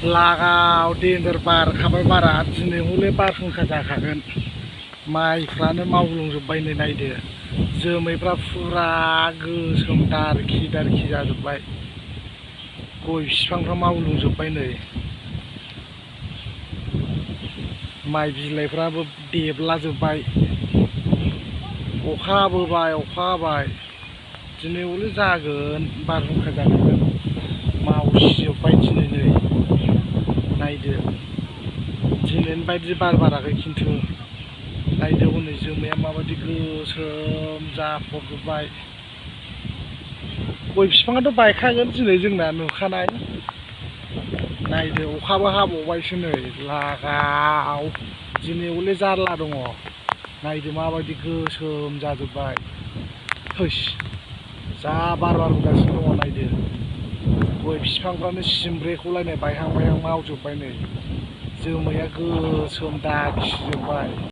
लागाव देन्जार बारखाबाय बारा दिनै हले बारहुंखा जाखागोन। माइफ्रानो मावग्लुंजोब्बाय नै नायदो, जोमैफ्रा फुरा गोसोम दारखि दारखि जाजोब्बाय। गय बिफांफ्रा मावग्लुंजोब्बाय नै, माइ बिलाइफ्राबो देबलाजोब्बाय। अखा हाबाय दिनै हले जागोन, बारहुंखा जागोन। मावसिजोब्बाय दिनै नै नायदो, दिनैनि बायदि बार बाराखै खिन्थु नायदो हनै जोमैया माबायदि गोसोम जाफबजोब्बाय। गय बिफाङाथ' बायखागोन दिनै जोंना नुखानाय। नायदो अखाबो हाबावबायसो नै लागाव, दिनै हले जारला दङ। नायदो माबायदि गोसोम जाजोब्बाय। हैस, जा बार बारबोगासिनो दङ नायदो, गय बिफांफ्रानो सिमब्रेखौलायनाय बायहां बायहां मावजोब्बाय नै, जोमैया गोसोम दाखिजोब्बाय।